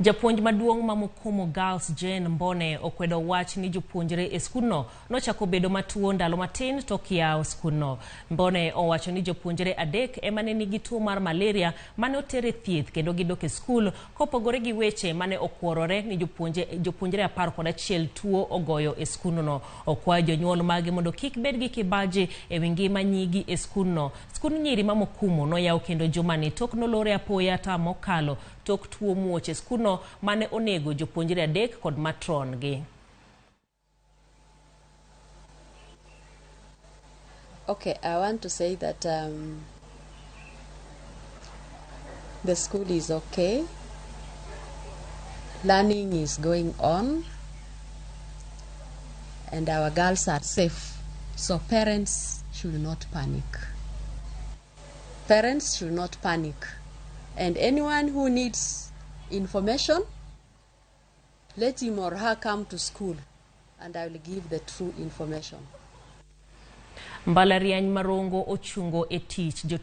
Japuonj maduong' ma Mukumu Girls Jane Mbone okwedo wach ni jopuonjre e skundno nochako bedo matuo ndalo matin tok yawo skundno. Mbone owacho ni jopuonjre 3 ema ne nigi tuo mar malaria mane oter e thieth kendo gidok e skul kopogore gi weche mane okworore ni jopuonjre 11 tuo ogoyo e skundno. Okwayo jonyuol mage mondo kik bed gi kibaji e wi ngima nyigi e skundno. Skund nyiri ma Mukumu noyaw kendo jumani tok nolore apoya tam mokalo tok tuo muoch e skundno mane onego jopuonjre 3 kod matron gi. Okay, I want to say that the school is okay. Learning is going on and our girls are safe. So parents should not panic. Parents should not panic. And anyone who needs information, let him or her come to school and I will give the true information. Mbalariany Marongo ochungo e tich jotuch